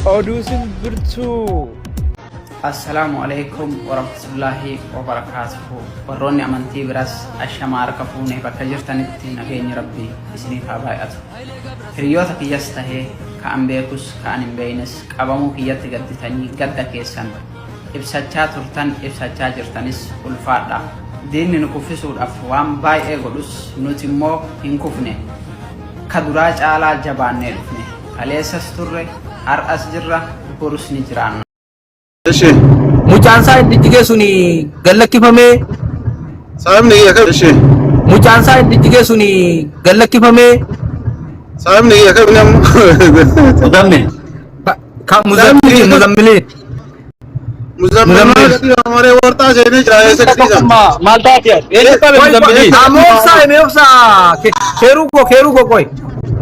Oduu simbirtuu. Assalaamu alaikum warahmatullaahi wabarakaatuhu. Warroonni amantii biraas ashamaa harka fuunee bakka jirtanitti nageenyi Rabbii isiniif haa baay'atu. Hiriyoota kiyyas tahee ka an beekus ka an hin beeynes qabamuu kiyyatti gadditanii gadda keessan ibsachaa turtan ibsachaa jirtanis ulfaadha. Diinni nu kuffisuudhaaf waan baay'ee godhus nuti immoo hin kufne. Ka duraa caalaa jabaannee dhufne. Kaleessas turre, har'as jirra, borus ni jiraanna. Eshi. Mucaan isaa inni jigee suni gad lakkifamee Sababni kiyya kam? Eshi. Mucaan isaa inni jigee suni gad lakkifamee Sababni kiyya kam namni? Muzammil. Ka muzammilii muzammilii. Muzammil maal gadhiisa maree warxaa seenee jira eessa gadhiisa? Maal taate ati? Eenyu qabe muzammilii? Amma obsaa hime obsaa keeruu koo keeruu koo qoy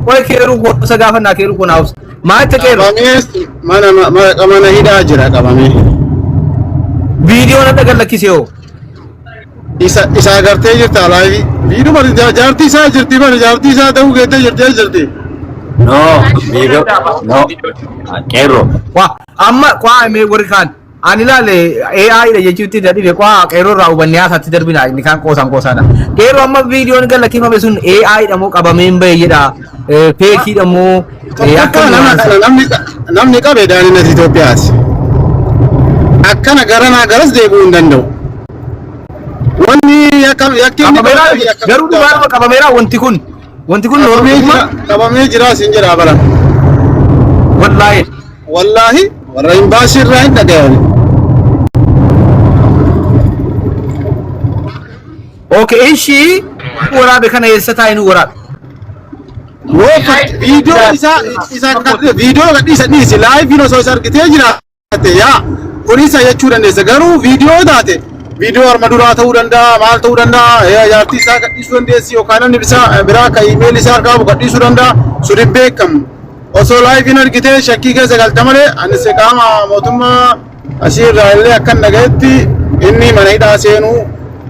qoy keeruu koo isa gaafannaa keeruu koo naa obsa maal itti qeerru Qabamee mana mana mana hidhaa jira qabamee. Viidiyoon adda gad lakkisee hoo. Isa isa agartee jirta laayivii. Viiduma jaartii isaa jirti bari jaartii isaa ta'uu geettee jirti eessa jirti? No, viidiyoo, no, qeerroo. Waa amma kwaa mee warri kaan ani ilaale AI dha jechuutti na dhibe kwaa qeerroo irraa hubannee haasaatti darbina inni kaan qoosaan qoosaadha. Qeerroo amma viidiyoon gad lakkifame sun AI dha moo qabamee hin bahe jedha feekii dha moo Tokkoffaa akkami nama waan kana sana. namni namni qabe daaninati Itoophiyaati. Akkana garanaa garas deebi'uu hin danda'u. Wanni yakka yakki inni Qabameera qabe yakka garuu guddaadha. dhugaadhuma qabameera wanti kun wanti kun Qabamee normuma jira qabamee jira siin jedha bara. Wallaahi. Wallaahi warra imbaasii irraa hin dhagayani. Okay, ishii waraabe kana eessa taa'ee nu waraabe? Yoo viidiyoo isaa isa viidiyoo gadhiisa dhiisi laayiviin osoo isa argitee jira. Taate yaa kun isa jechuu dandeessa garuu viidiyoo taate viidiyoo harma duraa ta'uu danda'a maal ta'uu danda'a jaartii isaa gadhiisuu dandeessi yookaan namni bisaa biraa kan iimeelii isaa harkaa qabu gadhiisuu danda'a sun hin beekamu osoo laayiviin argitee shakkii keessa galta malee anis qaama mootummaa asii irraa illee akkan dhagayetti inni mana hidhaa seenuu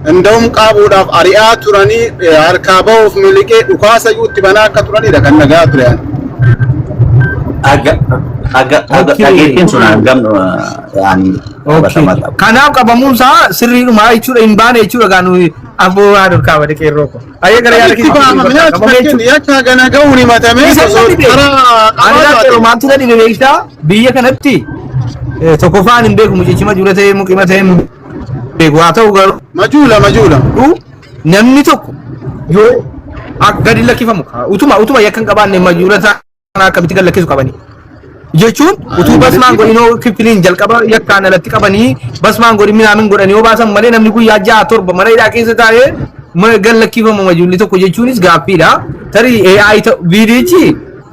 danda'uun qaabuudhaaf ari'aa turanii harkaa bahuuf miliqee dhukaasa iyyuu itti banaa akka turanidha kan dhagahaa ture ani. Aga aga aga dhageettiin sun hangam yaani qabatama qaba. Kanaaf qabamuun isaa sirriidhuma jechuudha hin baane jechuudha gaa nuyi aboo waa durkaa bade qeerroo ko. Ayyee gara yaada Itti baafamee achi fakkeen yakka gana ga'uun himatamee Isa osoo dhibe. karaa Ani qabaa laa taate. qeerroo maaltu na dhibe beektaa biyya kanatti tokkoffaan hin beeku mucichi majuula ta'ee muqima ta'ee hin beeku haa ta'u garuu Majuula majuula. namni tokko yoo akka gadi lakkifamu utuma utuma yakka hin qabaanne majuula ta'an akkamitti gad lakkisu qabanii jechuun utuu basmaan godhinoo kifiliin jalqaba yakkaan alatti qabanii basmaan godhin minaamin godhanii yoo baasan malee namni guyyaa ja'a torba mana hidhaa keessa taa'ee gad lakkifamu majuulli tokko jechuunis gaaffiidha. Tarii AI ta'u viidiyichi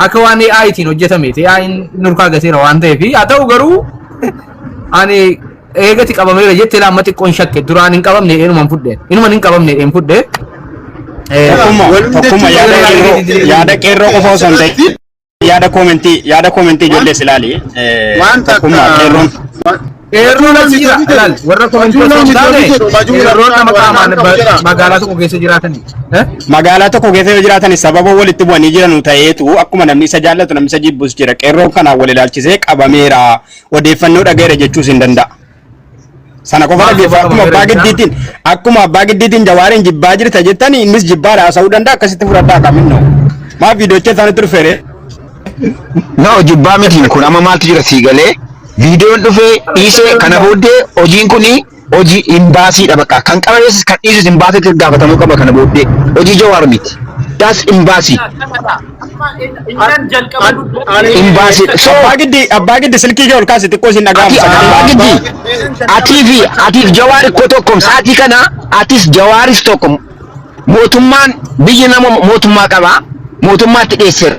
akka waan AItiin hojjetameeti AI'n nurkaa gateera waan ta'eef haa ta'u garuu ani eegati qabameera jette ilaa amma xiqqoon shakke duraan hin qabamne inuman fudhe inuman hin qabamne hin fudhe. Tokkummaa tokkummaa yaada qeerroo yaada qeerroo qofa osoo hin ta'in yaada koomentii yaada koomentii ijoollees ilaali. Waan takka Tokkummaa qeerroon Qeerroon achi jira ilaali warra koomentii osoo hin taane qeerroon nama qaamaan magaalaa tokko keessa jiraatani. Magaalaa tokko keessa yoo jiraatan sababa walitti bu'anii jiranu ta'eetu akkuma namni isa jaallatu namni isa jibbus jira. Qeerroon kanaan wal ilaalchisee qabameera. Odeeffannoo dhagayeera jechuus hin danda'a. Sana qofa Maal dhaggeeffa qofa akkuma abbaa qabameera giddiitiin akkuma abbaa giddiitiin jawaariin jibbaa jirta jettani innis jibbaadha haasa'uu danda'a akkasitti fudhadhaa kaminno. Maaf viidiyoocha isaanitti dhufeere? No, jibbaa miti kun amma maaltu jira sii galee viidiyoon dhufee dhiisee kana booddee hojiin kun hojii imbaasiidha bakka kan qabamees kan dhiisus imbaasiitti gaafatamuu qaba kana booddee hojii Jawaar miti. That's imbaasii. Imbaasii. So Abbaa giddi silkii kee ol kaasi xiqqoo isin dhaga'amu ati sagalee. abbaa giddi atii fi atiif Jawaar ikkoo tokkom sa'aatii kana atis Jawaaris tokko mootummaan biyyi nama mootummaa qaba mootummaatti dhiyeesseera.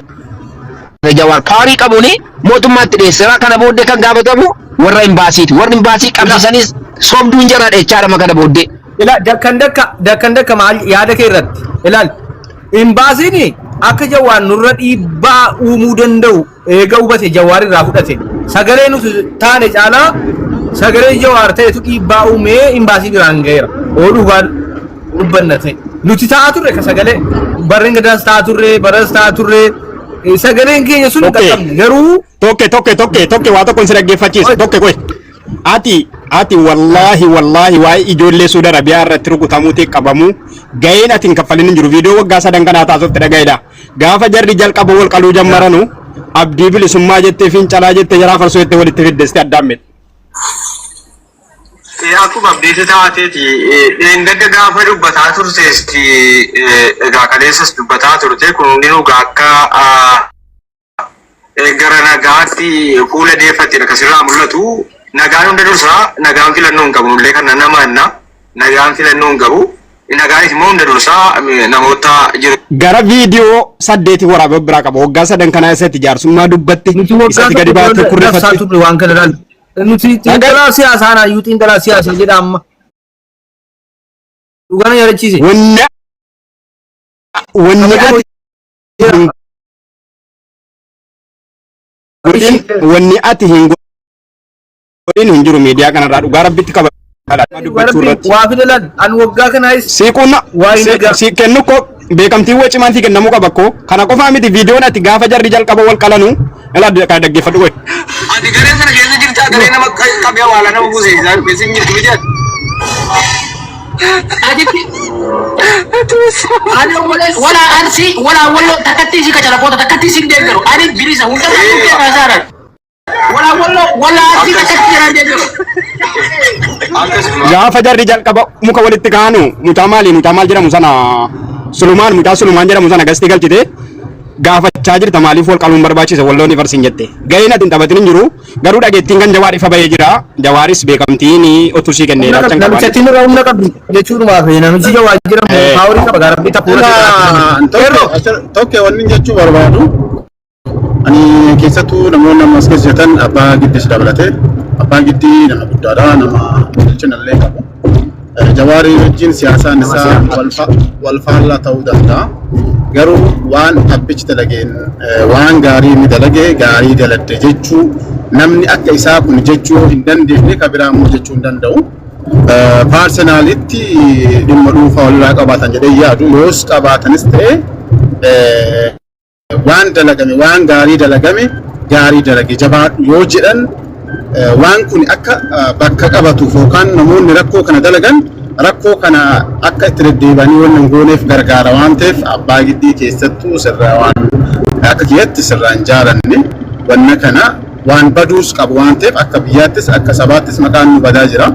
Jawaar paawarii qabuuni mootummaatti dhiyeesseera kana booddee kan gaafatamu warra imbaasiiti warri imbaasii qabsiisanis sobduun jara dheechaadhama kana booddee. Ila dakkan dakka dakkan dakka maal yaada kee irratti ilaal imbaasiin akka Jawaar nurra dhiibbaa uumuu danda'u eega hubate Jawaar irraa fudhate sagalee nuti taane caalaa sagalee Jawaar ta'etu dhiibbaa uumee imbaasii biraan ga'eera oo dhugaan dubbanna ta'e nuti ta'aa turre ka sagalee barreen gadaas ta'aa turre baras ta'aa turre. Sagaleen keenya sun hin Tokkee. qaqqabne garuu Tokke tokke tokke tokke waa tokkon si dhaggeeffachiisa. Tokke qoy. Ati wallaahi wallaahi waa'ee ijoollee Suudi Arabiyaa irratti rukutamuutii qabamu ga'een ati hin kaffalin hin jiru. Viidiyoo waggaa sadan kanaa taasifte dhaga'edha. Gaafa jarri jalqaba wal qaluu jammaranu abdii bilisummaa jettee fincalaa jettee jaraa farsoo jettee walitti fiddeste addaan miti. Akkuma abdiitti taateeti dheengadda gaafa dubbataa turtes, egaa kaleessas dubbataa turte, kun hundinuu egaa akka gara nagaatti fuula deeffattedha kasirraa mul'atu. Nagaan hunda dursaa, nagaan filannoo hin qabu, illee kana nama anna nagaan filannoo hin qabu. Nagaanis immoo hunda dursaa namoota jiru. Gara viidiyoo saddeeti waraabee biraa qaba. Waggaa sadan kanaa isatti jaarsummaa dubbatte. Nuti waggaa Isatti gadi tokko baatee nafsaa kurreeffatte. Turre waan kana laal. Nuti xiinxalaa siyaasaa naayyuu xiinxalaa siyaasaa jedha amma. Dhugaa na yaadachiise. Wanni ati hin godhin, wanni ati hin godhin hin jiru miidiyaa kanarraa, dhugaa rabbitti qaba dubbachuu irratti. Waa fida laal an waggaa kanaayis Si qunna Waa'ee nagaa. Si kennu ko beekamtiin wacci maantii kennamuu qaba ko kana qofaa miti. Viidiyoon ati gaafa jarri jalqaba wal qalanu ilaa kana dhaggeeffadhu qoy. Ati garee sana keessa jirtaa? Garee nama qabee awwaala nama buuse keessa hin jirtu miti ati. Atitti ani wala Arsii wala Walloo takkatti isii kacalaboota takkatti isin deeggaru, ani bilisa hundarraa dhukkee kaasaara. Wala Walloo wala Arsii takkatti jiraan deeggaru. Akkasuma. Gaafa jarri jalqaba muka walitti kaanu mucaa maali, mucaa maal jedhamu sana, Sulumaan, mucaa Sulumaan jedhamu sana gastii galchite gaafachaa jirta, maaliif wal qaluun barbaachise walloon ifarsiin jette. Gaheen ati hin taphatin hin jiru, garuu dhageettiin kan Jawaar ifa bahee jira. Jawaaris beekamtiin otuu sii kennee ilaalcha hin qabaanne. Namichatti nurraa humna qabdi jechuudhumaaf namichi Jawaar jedhamu paaworii qaba gaara tafuura. Tokko tokko wanni jechuu barbaadu, ani keessattuu namoonni ammas keessa jirtan, abbaa giddis dabalatee, abbaan giddii nama guddaadha, nama bilchinallee qabu. Jawaarii wajjin siyaasaan isaa wal faallaa ta'uu danda'a. Garuu waan abbichi dalageen waan gaarii inni dalage gaarii daladde jechuu, namni akka isaa kun jechuu hin dandeenye, ka biraa immoo jechuu hin danda'u. Personally dhimma dhuunfaa walirraa qabaatan jedhee yaadu, yoos qabaatanis ta'e, waan dalagame, waan gaarii dalagame, gaarii dalage jabaadhu yoo jedhan, waan kun akka bakka qabatuuf yookaan namoonni rakkoo kana dalagan rakkoo kana akka itti deddeebi'anii waan hin gooneef gargaara waan ta'eef, abbaa giddii keessattuu sirraa waan akka kiyyatti sirraa hin jaalanne, wanna kana waan baduus qabu waan ta'eef, akka biyyaattis akka sabaattis maqaan nu badaa jira.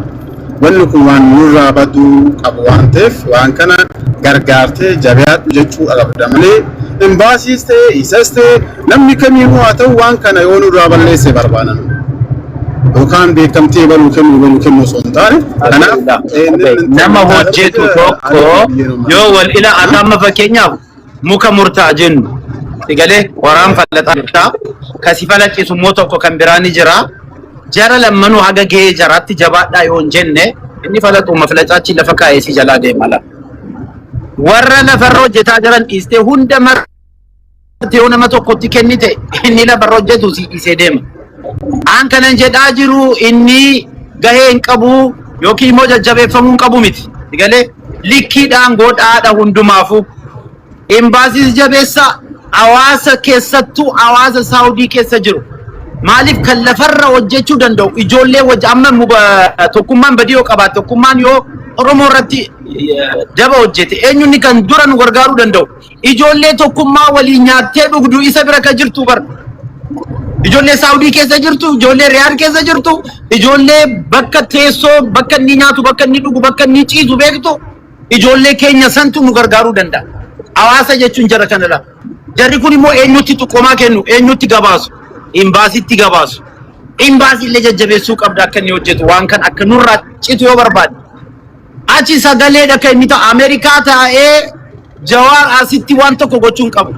Wanni kun waan nurraa baduu qabu waan ta'eef, waan kana gargaartee jabaadhu jechuu qabda malee, imbaasiis ta'e isas ta'e namni kamiinuu haa ta'u, waan kana yoo nurraa balleesse barbaadan yookaan beekamtii baluu kennuu baluu kennuu osoo hin taane, kanaaf Nama hojjetu tokko yoo wal ila ati amma fakkeenyaaf muka murtaa jennu sigalee qoraan falaxaa kasi falaccisu immoo tokko kan biraa ni jira. Jara lammanuu haga gahee jaraatti jabaadhaa yoo hin jenne, inni falaxuma filacaachi lafa kaa'ee si jalaa deema la. Warra lafarra hojjetaa jiran dhiistee hunda marti yoo nama tokkotti kennite, inni lafarra hojjetu si dhiisee deema. Aan kanan jedhaa jiru inni gahee hin qabu yookiin immoo jajjabeeffamuu hin qabu miti. Galee likkiidhaan godhaadha hundumaafuu. Embaasiis jabeessa, hawaasa keessattuu hawaasa Saawudii keessa jiru. Maaliif kan lafarra hojjechuu danda'u ijoollee wajji amma tokkummaan badii yoo qabaate, tokkummaan yoo Oromoo irratti daba hojjete, eenyunni kan dura nu gargaaruu danda'u ijoollee tokkummaa waliin nyaattee dhugdu isa bira kan jirtu bar. Ijoollee Saawudii keessa jirtu, ijoollee Riyaad keessa jirtu, ijoollee bakka teessoo, bakka inni nyaatu, bakka inni dhugu, bakka inni ciisu beektu, ijoollee keenya santu nu gargaaruu danda'a. Hawaasa jechuun jara kanadha. Jarri kun immoo eenyutti xiqqoomaa kennu, eenyutti gabaasu, imbaasitti gabaasu. Imbaasii illee jajjabeessuu qabda akka inni hojjetu, waan kan akka nurraa citu yoo barbaade. Achi sagaleedha akka inni ta'a Ameerikaa taa'ee Jawaar asitti waan tokko gochuu hin qabu.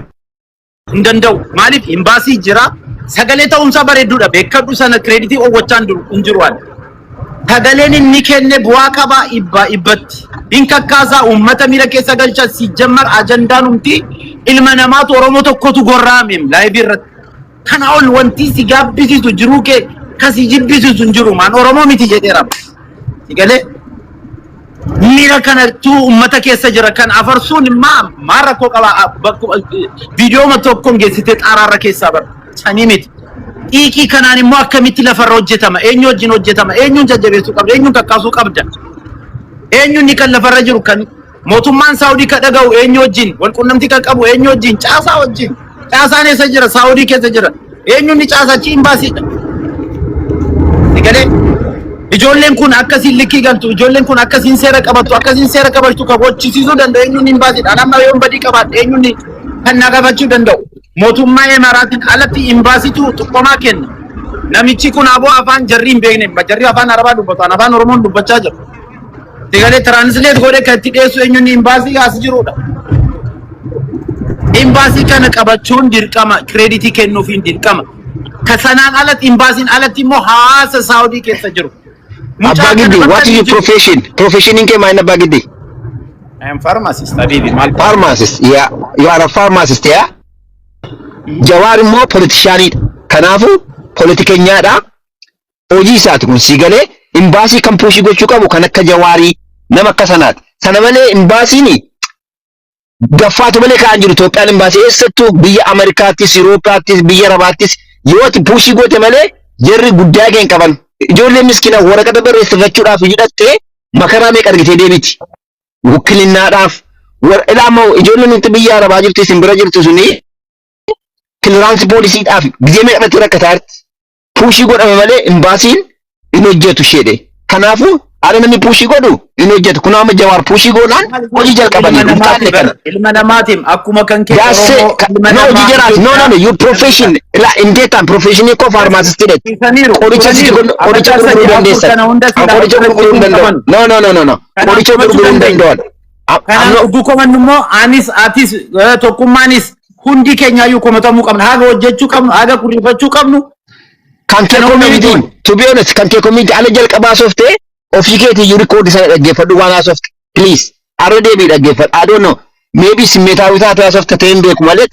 Hin danda'u. Maaliif imbaasii jira. Sagalee ta'umsaa bareedduudha. Beekadhu sana credit owwachaa hin jiru ani. Sagaleen inni kenne bu'aa qaba dhibba dhibbatti. Hin kakkaasaa, uummata miira keessa galcha. Si jammar ajandaan humti ilma namaatu Oromoo tokkotu gorraame live irratti. Kana ol wanti si gaabbisiisu, jiruu kee kasi jibbisiisu hin jiru. Maan Oromoo miti jedheera. Si galee? Miira kanattu uummata keessa jira kan afarsuun maa maa rakkoo qaba? Viidiyooma tokkoon geessitee xaaraarra keessaa bara sanii miti. Xiiqii kanaan immoo akkamitti lafarra hojjetama? Eenyu wajjin hojjetama? Eenyuun jajjabeessuu qabda? Eenyuun kakkaasuu qabda? Eenyuun ni kan lafarra jiru, kan mootummaan Saawudii kan dhaga'u eenyu wajjin? Walqunnamtii kan qabu eenyu wajjin? Caasaa wajjin. Caasaan eessa jira? Saawudii keessa jira. Eenyuun ni caasaa achi? Imbaasiidha. Galee ijoolleen kun akkasiin likkii galtu, ijoolleen kun akkasiin seera qabattu, akkasiin seera kabajtu kan gochisiisuu danda'u eenyuun? Imbaasiidha. Amma yoon badii qabaadhe eenyuun kan na gaafachuu danda'u? Mootummaa Emiraatiin alatti imbaasitu xiqqoomaa kenna. Namichi kun aboo afaan jarri hin beekne, jarri afaan Arabaa dubbatu, an afaan Oromoon dubbachaa jiru. Sigalee translate godhee kan itti dhiyeessu eenyuun? Imbaasii as jirudha. Imbaasii kana qabachuun dirqama, credit kennuufiin dirqama. Ka sanaan alatti, imbaasiin alatti immoo hawaasa Saawudii keessa jiru. Abbaa Giddi, what is your profession? Professioniin kee maal, Abbaa Giddi? I am pharmacist, Habibi. Maal? Pharmacist, yeah. You are a pharmacist, yeah? Jawaar immoo politicianiidha. Kanaafuu politikeenyaadha. Hojii isaati kun sii galee, imbaasii kan push gochuu qabu kan akka Jawaarii nama akka sanaati. Sana malee imbaasiin gaffaatu malee kaa'an jiru. Itoophiyaan imbaasii eessattuu biyya Ameerikaattis, Yuurooppaattis, biyya Arabaattis yoo ati push goote malee jarri guddaa kee hin qaban. Ijoolleen miskiina waraqata barreeffachuudhaaf hidhattee makaraa meeqa argitee deebiti. Wukkilinnaadhaaf. Ilaa ijoolleen nuti biyya Arabaa jirtu isin bira jirtu suni clearance poolisiidhaaf gizee meeqa irratti rakkataa jirti. Push godhame malee imbaasiin hin hojjetu isheedhe. Kanaafuu haala namni push godhu hin hojjetu. Kun amma Jawaar push goonaan hojii jalqabanii hin taane kana. Ilma namaatiin akkuma kan kee Gaassee Oromoo ilma no, hojii namaa jaraati. No, no, no, your profession ila indeetaan professionii koo pharmacist dha. Qoricha si qoricha gurguruu dandeessan. Qoricha gurguruu hin danda'u. No, no, no, no, no. Qoricha gurguruu hin danda'an. Kanaaf dhuguu komannu immoo anis, atis, tokkummaanis, hundi keenyaayyuu komatamuu qabna. Haga hojjechuu qabnu, haga kurrifachuu qabnu. Kan kee community, to be honest, kan kee community ala jalqabaa softee ofii keetii iyyuu record sana dhaggeeffadhu waan haasofte. Please. Arra deebii dhaggeeffadhu. I don't know. Maybe simmeetaawii taatee haasofte ta'ee hin beeku malee,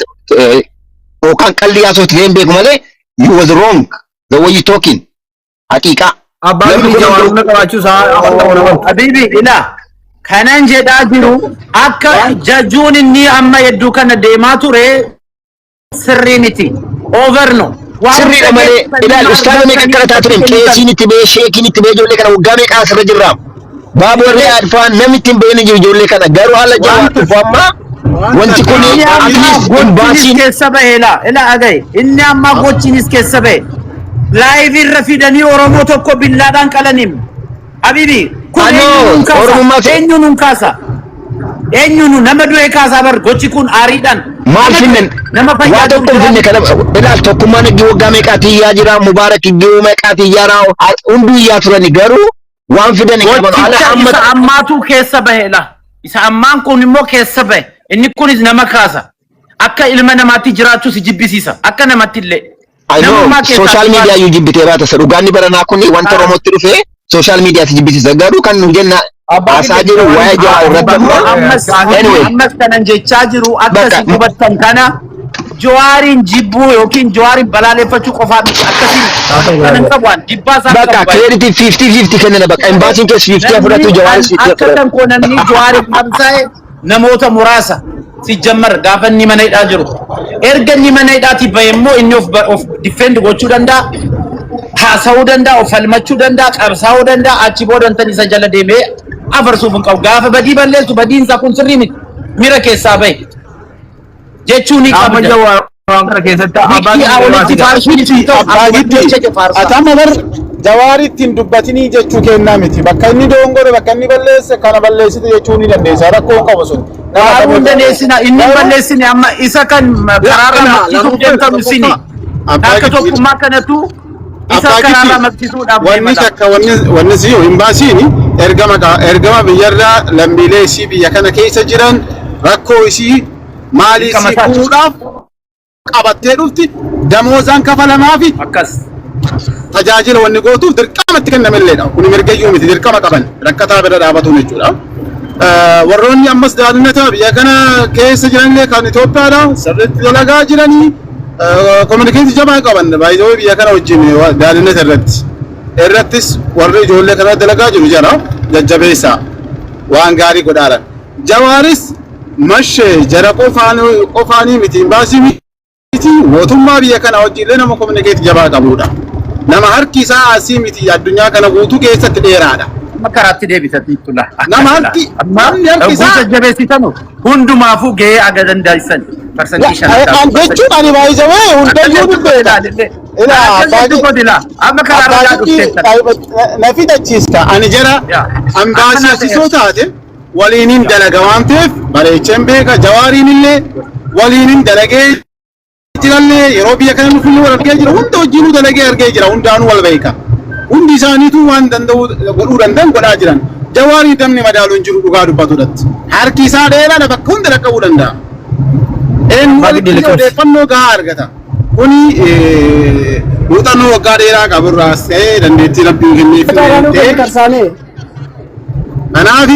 yookaan qallii haasofte ta'ee hin beeku malee, you was wrong the way you talking. Haqiiqaa. Abbaa Namni Giddi kun Jawaar humna qabaachuu isaa amantaa nama. Habibi, ila kanan jedhaa jiru akka jajuun inni amma hedduu kana deemaa ture sirrii miti. Over no. Sirriidha malee, ilaali, ustaaza meeqa akkana taa turen, qeesiin itti ba'ee, sheekiin itti ba'ee, ijoollee kana waggaa meeqa asirra jirra. Baaborri adfaan namni ittiin ba'ee ni jiru ijoollee kana, garuu haala Jawaar dhufu amma wanti kun Inni at amma least gochiinis imbaasiin keessa bahe, la ila agaye, inni amma gochiinis keessa bahe. Live irra fidanii Oromoo tokko billaadhaan qalaniim. Habibi, kun Anoo, eenyuun kaasa? Oromummaa Eenyuun kaasa? Eenyuun nama du'e kaasaa bar gochi kun aariidhaan. Maal Nama finnan du'e, nama fayyaa waa tokko hin finne kana. Ilaal, tokkummaan iggii waggaa meeqaati iyyaa jira, Mubaarak iggii meeqaati iyyaa jira, hunduu iyyaa turani, garuu waan fidan hin qaban ala Gochicha amma isa ammaatu keessa bahe la. Isa ammaan kun immoo keessa bahe. Inni kunis nama kaasa. Akka ilma namaatti jiraachuu si jibbisiisa. Akka namatti illee. I know. Namummaa keessaa Social si media baasa. iyyuu jibbitee baata. Isa dhugaanni baranaa kun wanta Oromootti dhufee social media si jibbisiisa, garuu kan nu jenna haasaa jiru waa'ee Jawaar irratti amma Ammas anyway ammas kanan jechaa jiru akka Bakka isin hubattan kana, Jawaariin jibbuu yookiin Jawaariin balaaleffachuu qofaa miti, akkasiin kanan qabu, waan jibbaa isaa Bakka qabu. Credit 50-50 kennina, bakka imbaasiin keessa 50 fudhatu, Jawaaris 50 Akka fudhatu. kan koo namni Jawaariif qabsaa'e namoota muraasa si jammar gaafa inni mana hidhaa jiru. Erga inni mana hidhaatii bahe immoo inni of defend gochuu danda'a. Haasa'uu danda'a, of falmachuu danda'a, qabsaa'uu danda'a. Achi booda wantan isa jala deemee afarsuuf hin qabu. Gaafa badii balleessu badiin isaa kun sirrii miti. Mira keessaa bahe jechuu ni Amma qabda. Jawaar waan kana keessatti abbaa Likkii walitti faarsuun hin ta'u. Abbaa Giddi, Faarsaa. ati amma bar Jawaari ittiin dubbatinii jechuu kennaa miti. Bakka inni dogongore, bakka inni balleesse kana balleessite jechuu ni dandeessa. Rakkoo hin qabu sun. Nama Faaruu hin kamuu dandeessina. Inni hin Garuu balleessine, amma isa kan karaarraa maqsisuuf deemtamu sini. Abbaa Akka Giddi, tokkummaa kanatu isa Abbaa karaarraa Giddi, maqsisuudhaaf wanni deemata. takka wanni si imbaasiin ergama biyyarraa lammiilee isii biyya kana keessa jiran rakkoo isii maalii Dirqama isii isaati. furuudhaaf qabattee dhufti, damoozaan kafalamaa fi Akkas. tajaajila wanni gootuuf dirqama itti kennamilleedha. Kuni mirgayyuu miti, dirqama qaban rakkataa bira dhaabatuun jechuudha. Warroonni ammas daadinata biyya kana keessa jiranillee kan Itoophiyaadha sirriitti dalagaa jiranii communicate jabaa qaban baay'ee biyya kana wajjin daadinata irratti. Irrattis warri ijoollee kana dalagaa jiru jara jajjabeessaa. Waan gaarii godhaaran. Jawaaris mashee jara qofaan qofaanii miti imbaasii miti mootummaa biyya kana wajjillee nama communicate jabaa qabudha. Nama harki isaa asii miti addunyaa kana guutuu keessatti dheeraadha. Amma karaatti deebisanii tula. Nama harki namni harki isaa jajjabeessitanu hundumaafuu gahee aga dandeessan parsantii An jechuun ani baay'isawee hundayyuu ni beeka. Ilaa Amma karaa irraa dhufteessa. Na fixachiista. Ani jara ambaasii asisoo taate waliinin dalaga waan ta'eef bareecheen beeka. Jawaariin illee waliinin dalagee jirallee yeroo biyya kana dhufullee wal argee jira. Hunda wajjinuu dalagee argee jira. Hundaanuu wal beeka. Hundi isaaniituu waan danda'u godhuu danda'an godhaa jiran. Jawaarii namni madaalu hin jiru dhugaa dubbatudhatti. Harki isaa dheeraadha bakka hunda dhaqqabuu danda'a. Eenyu walitti odeeffannoo gahaa argata. Kuni muuxannoo waggaa dheeraa qaburraas ta'ee dandeettii rabbiin kenneef ta'ee kanaaf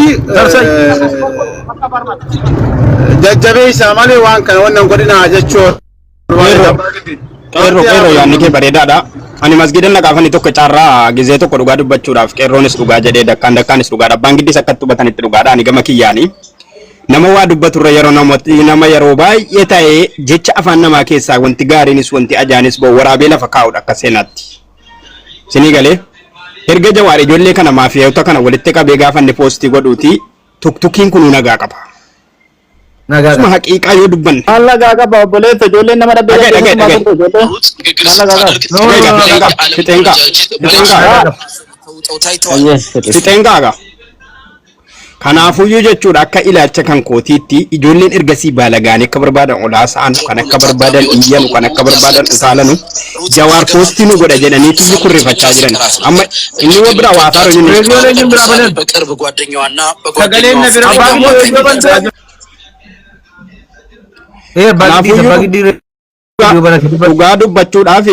jajjabeessaa malee waan kana wannan godhinaa jechuun. Qeerroo qeerroo yaadni kee bareedaadha. Ani masgiida naqaafani tokko carraa gizee tokko dhugaa dubbachuudhaaf qeerroonis dhugaa jedhee dakkaan dakkaanis dhugaadha. Abbaan giddis akkatti hubatanitti dhugaadha. Ani gama kiyyaani. Nama waa dubbaturra yeroo namooti nama yeroo baay'ee ta'ee jecha afaan namaa keessaa wanti gaariinis wanti ajaanis ba'u waraabee lafa kaa'udha akka seenaatti. Sinii galee erga Jawaar ijoollee kana maafiyoota kana walitti qabee gaafa inni poostii godhuuti tuktukiin kunuu nagaa qaba. Nagaa Suma haqiiqaa yoo dubbanne. Maal nagaa qaba obboleessa ijoolleen nama dhabbee Dhagaye dhagaye dhagaye. Maal nagaa qaba? Dhagaye fixeen kaa fixeen kaa fixeen kaa fixeen kaa gaa. Kanaafuyyuu jechuudha akka ilaalcha kan kootiitti ijoolleen ergasii baalagaanii akka barbaadan olaa sa'anu kan akka barbaadan iyyanu kan akka barbaadan utaalanu Jawaar poostii nu godha jedhanii tiyyi kurrifachaa jiran. Amma inni wa bira waa taaru inni. Reediyoo eenyuun biraa banan? በቅርብ ጓደኛዋና Sagaleen na bira Abbaan koo reediyoo bantee? Ee abbaa giddii abbaa giddii reediyoo banate dubbatu. Dhugaa dubbachuudhaaf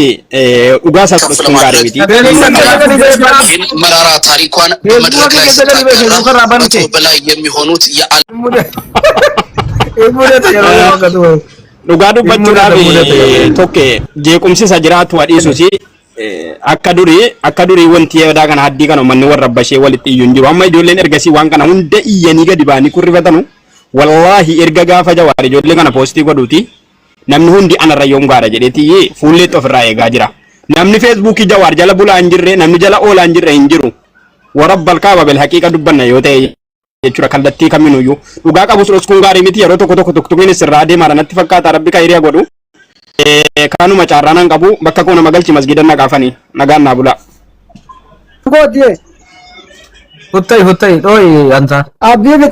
dhugaa isaa fudhachuun gaarii miti. ይህን መራራ ታሪኳን በመድረክ ላይ ስታጋራ መቶ በላይ የሚሆኑት የዓለም Mudate yeroo yeroo akkatu. Dhugaa dubbachuudhaaf tokko jeequmsi isa jiraatu dhiisuus akka durii akka durii wanti yadaa kana haddii kana uummanni warra abbashee walitti iyyuu hin jiru. Amma ijoolleen ergasii waan kana hunda iyyanii gadi ba'anii kurrifatanu wallaahi erga gaafa Jawaar ijoollee kana poostii godhuuti namni hundi anarra yoom gaara jedheeti fuulleetti ofirraa eegaa jira. Namni feesbuukii Jawaar jala bulaa hin jirre namni jala oolaa hin jirre hin jiru. Warabbal kaaba bil haqiiqa dubbanna yoo ta'e jechuudha kallattii kaminuyyuu dhugaa qabus dhoskuun gaarii miti yeroo tokko tokko tuktukiin sirraa adeemaadha natti fakkaata rabbi ka hiriya godhu. Kanuma carraa nan qabu bakka koo nama galchi masgiida naqaafanii nagaan naa bulaa. Kootiyee. Huttayi huttayi dhooyi ansaa. Abdii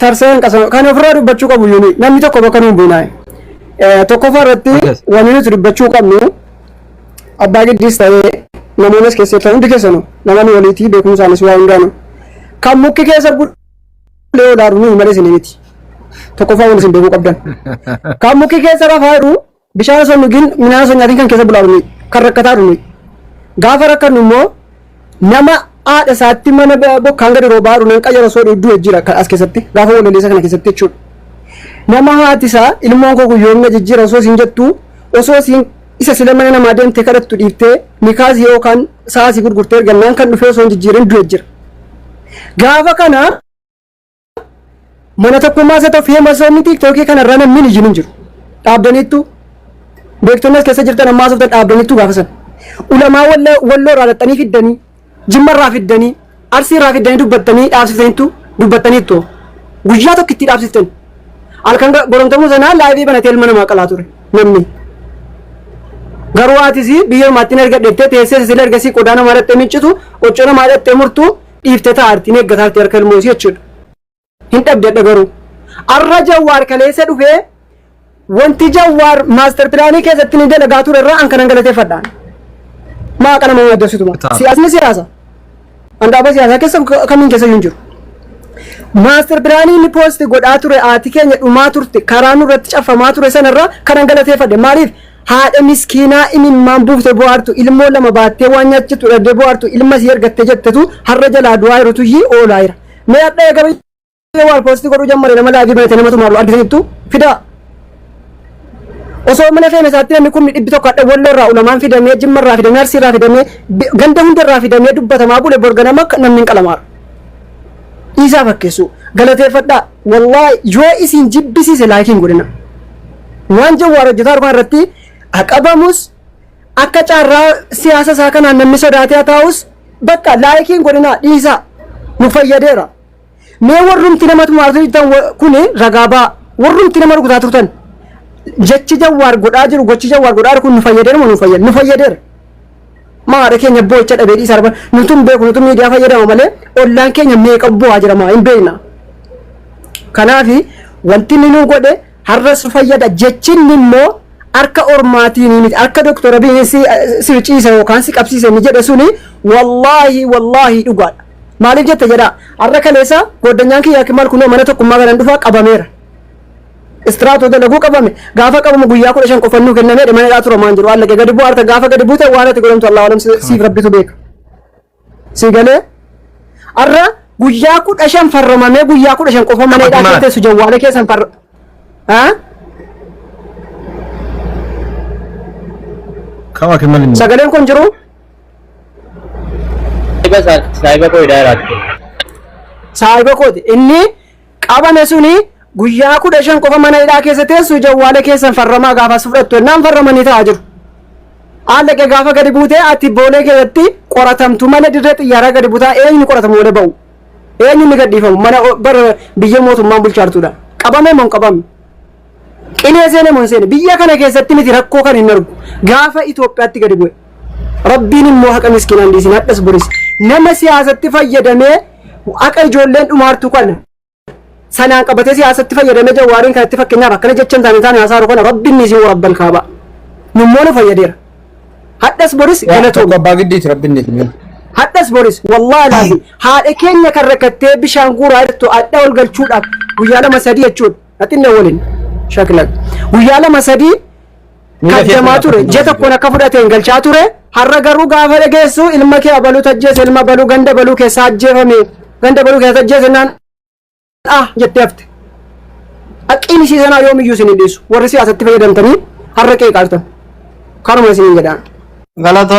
tarseen qasama kan ofirraa dubbachuu qabu yuuni namni tokko bakka nuun buunaa. Tokkoffaa irratti wanni nuti dubbachuu qabnu abbaa giddiis ta'ee namoonni as keessatti hundi keessanuu namoonni waliitii beekumsaanis waa hundaanu kan mukki keessa bulee olaaru nuyi malee isinii miti. Tokkoffaa wanni isin beekuu qabdan. Kan mukki keessa rafaa jiru bishaan osoo hin dhugin midhaan osoo hin nyaatin kan keessa bulaa nuyi kan rakkataa nuyi. Gaafa rakkannu immoo nama haadha isaatti mana bokkaan gadi roobaa jiru nan qayyara osoo du'e jira as keessatti gaafa walaleessa kana keessatti jechuudha. Nama haati isaa ilmoon koo guyyoomna jijjiira osoo isin jettu osoo isin isa sila mana namaa deemtee kadhattu dhiiftee mikaasii yookaan saasii gurgurtee ergannaan kan dhufee osoo hin jijjiirin du'e jira. Gaafa kana mana tokkummaa isa ta'u feemasoonni tiiktookii kanarra namni hin ijjiin hin jiru. Dhaabdaniittu beektonni as keessa jirtan ammaa asoftan dhaabdaniittu gaafa sana. Ulamaa walloo irraa dhaxxanii fiddanii jimma irraa fiddanii arsii irraa fiddanii dubbattanii dhaabsiftaniittu dubbattaniittu guyyaa tokko itti dhaabsiftan. Halkan boromtamuu sanaa laayivii banatee ilma namaa qalaa ture namni. Garuu atis biyya ormaatti erga dheettee teessee sila ergasii qodaa namaa dhattee miiccitu qoccoo namaa dhattee murtu dhiiftee taa'arti hin eeggataarti harka ilmoo isii jechuudha. Hin dhabde garuu. Arra Jawaar kaleessa dhufee wanti Jawaar maaster pilaanii keessatti ni dalagaa ture irraa an kanan galateeffadhaan. Maaqa nama maddessituma. Siyaasni siyaasa. An dhaaba siyaasaa keessa kamiin keessa iyyuu hin jiru. Maaster pilaanii inni poosti godhaa ture haati keenya dhumaa turte karaa nurratti cafamaa ture sanarraa kanan galateeffadhe. Maaliif haadha miskiinaa imimmaan buufte bohaartu ilmoo lama baattee waan nyaachitu dhabdee bohaartu ilma isii argattee jettetu har'a jalaa du'aa jirutu iyyii oolaa jira. Mee hadha eegame Jawaar poostii godhuu jammare nama laayivii banate nama tumaaru argitaniittu fidaa. Osoo mana feeme isaatti namni kumni dhibbi tokko hadha walloo irraa ulamaan fidamee jimma irraa fidamee arsii irraa fidamee ganda hunda irraa fidamee dubbatamaa bule borganama namni hin qalamaara. Dhiisaa fakkeessu. Galateeffadhaa. Wallaahi yoo isin jibbisiise like hin godhina. Waan Jawaar hojjetaa jiru irratti aqabamus akka carraa siyaasa isaa kanaan namni sodaatee haa taa'us bakka like hin godhina dhiisaa. Nu fayyadeera. Mee warrumti nama tumaa turtan kuni ragaa ba'a. Warrumti nama rukutaa turtan jechi Jawaar godhaa jiru gochi Jawaar godhaa jiru kun nu fayyadeera moo nu fayyade? Nu fayyadeera. Maadha keenya boo'icha dhabee dhiisaa arba nutu hin beeku nutu miidiyaa fayyadama malee ollaan keenya meeqa boo'aa jira maa hin beekna. Kanaafi wanti inni nu godhe har'as fayyada jechinni immoo harka ormaatiin miti harka doktora Abiyin si si ciisa yookaan si qabsiisa inni jedhe suni wallaahi wallaahi dhugaadha. Maaliif jette jedhaa har'a kaleessa gooddanyaan kiyya kimal kunoo mana tokkummaa kanan dhufaa qabameera. Istiraatoo dalaguu qabame gaafa qabamu guyyaa 15 qofa nuu kennamee mana hidhaa tura maan jiru allaqee gadi bu'aa harka gaafa gadi buute waan ati godhamtu Allahu alam siif rabbitu beeka. Si galee har'a guyyaa 15 farramamee guyyaa 15 qofa mana hidhaa keessa teessu jawwaala keessan farra. Haa? Kama kimalin. Sagaleen kun jiru? Saahiba koo hidhaa jiraatti. Saahiba kooti inni qabame suni guyyaa 15 qofa mana hidhaa keessa teessu jawwaala keessan farramaa gaafa as fudhattu ennaan farramanii taa'aa jiru. Haallaqee gaafa gadi buutee ati boolee keessatti qoratamtu malee dirree xiyyaaraa gadi butaa eenyu qoratamu malee ba'u. Eenyu inni gadhiifamu mana bara biyya mootummaan bulchaartuudha. Qabamee moo hin qabamne? Qilee seene moo hin seene? Biyya kana keessatti miti rakkoo kan hin argu. Gaafa Itoophiyaatti gadi bu'e. Rabbiin immoo haqa miskiinaan dhiisin hadhas boris. Nama siyaasatti fayyadamee haqa ijoolleen dhumaartu kana sanaan qabatee siyaasatti fayyadamee jawaariin kanatti fakkeenyaaf akkana jecha hin taane taane haasaaru kana rabbiin ni isin warabbal kaaba. Nummoo nu fayyadeera. Hadhas boris galatoomi. Tokko abbaa giddiiti rabbiin ni isin. Hadhas boris wallaahi laazim haadha keenya kan rakkattee bishaan guuraa jirtu hadha ol galchuudhaaf guyyaa lama sadii jechuudha. Haxinna waliin shaklan guyyaa lama sadii kaddamaa ture ji'a tokkoon akka fudhateen galchaa ture har'a garuu gaafa dhageessu ilma kee abaluutu ajjeese ilma abaluu ganda abaluu keessaa ajjeefame ganda abaluu keessaa ajjeese naan ah jettee hafte. Haqqiin isii sanaa yoomiyyuu isin hin dhiisu warri siyaasatti fayyadamtanii har'a qeeqaa jirtan kanuma isiniin jedhaan. Galatoo.